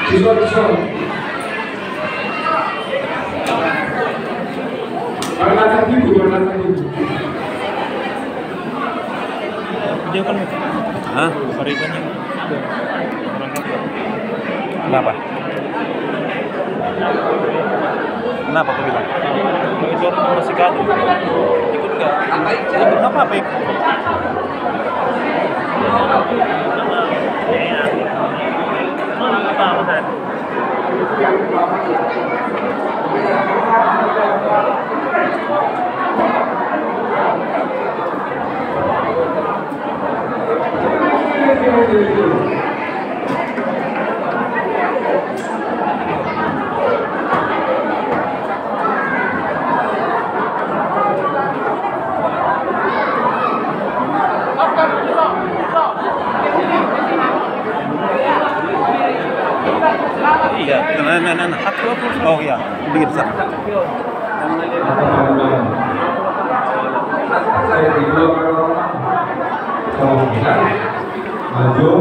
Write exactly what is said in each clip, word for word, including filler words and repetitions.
Siswa, siswa. Barangkat pintu, barangkat pintu. Dia kan. Hah? Paribannya. Kenapa? Kenapa kau bilang? Itu orang masih gaduh. Ikut nggak? Apa itu? Nggak apa-apa, ikut. Iya, nah, nah, nah, nah. Oh iya, dikit sana. Maju.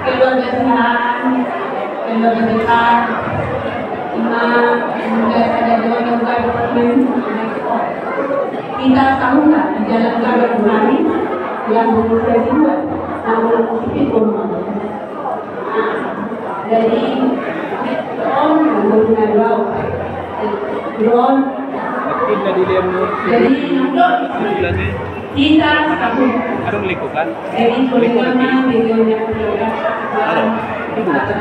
Keluarga Sihaan, keluarga besar, ima, keluarga Sadadon, keluarga departemen. Kita sahuta di jalan Gadok Gurani yang berusia dua, namun sipit umur. Jadi, om, umur dua, dua. Jadi, dua. Kita sahuta. Jadi, kalau lingkungan, lingkungan. Halo. Jadi,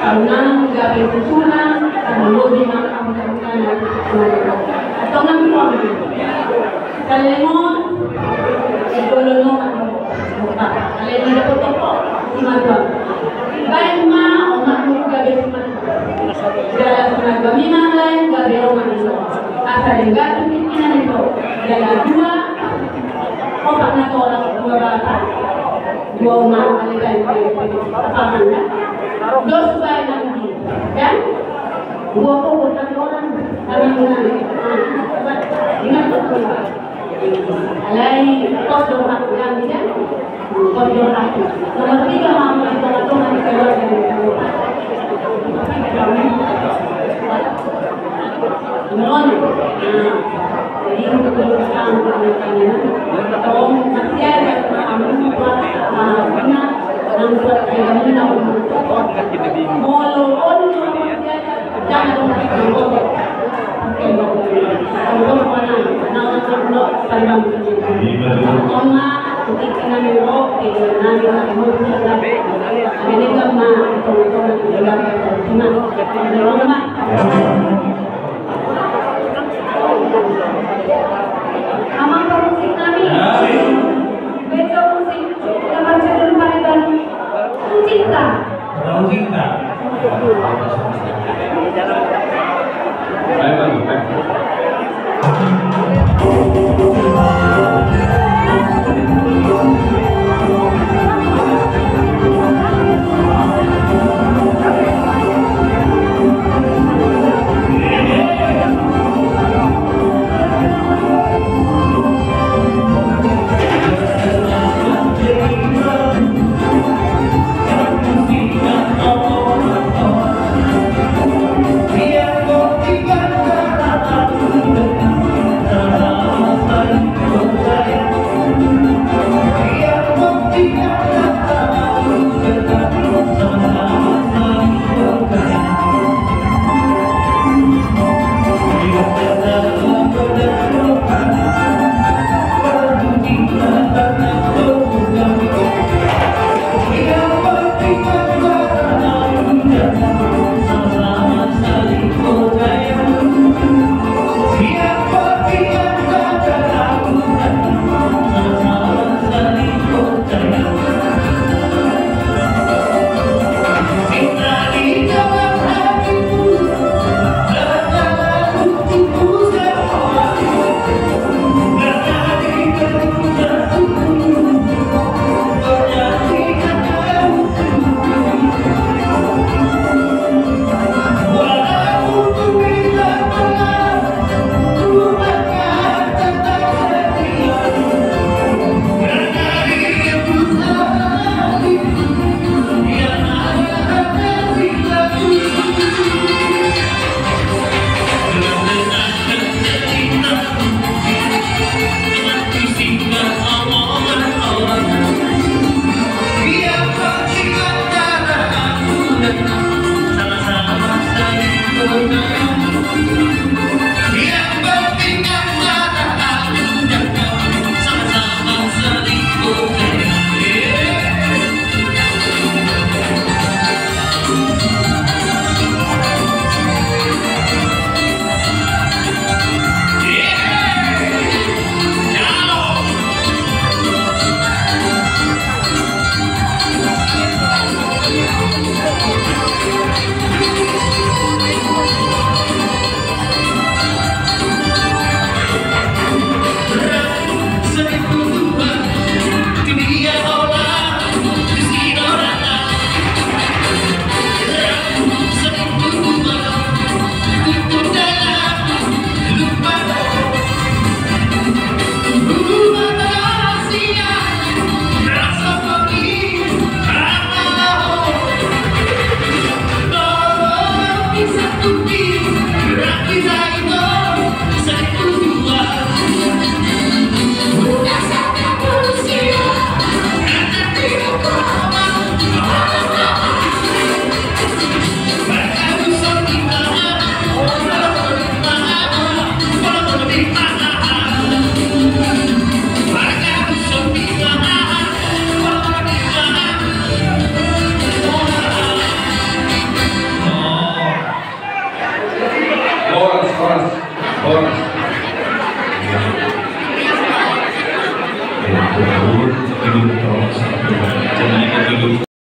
Nah, unang gabe susunan, unang lobi ma angka na. Tongan tuan. Salemon, sigolo no ma. Alai na dapot toko, si matuan. Baen ma, omak mu gabe si matuan. Jala si matuan i ma lain gabe omak ni. Asa denggan tu pimpinan itu. Jala dua, opak na tolak dua bapak. Dua umat, alai baen, baen, baen. Apa mana? Dos baen nanti. Kan? Dua pokok nanti orang. Kami menang. Ingat betul. Alai, pos dong aku, kan, kan? Pos dong aku. Nomor tiga, mau di tengah-tengah di keluarga. Nah, jadi untuk perusahaan pertanian, tong masih ada, ah, guna, dan buat kayak gini, nah, untuk molo, oh, masih ada, jangan lupa. Oke, nah, untuk mana, nah, untuk, untuk, untuk, untuk, untuk, untuk, untuk, untuk, untuk, untuk, Amang parmusik nami. Baen jo musik, kita baca dulu pariban. Cinta. Cinta. Horas, horas.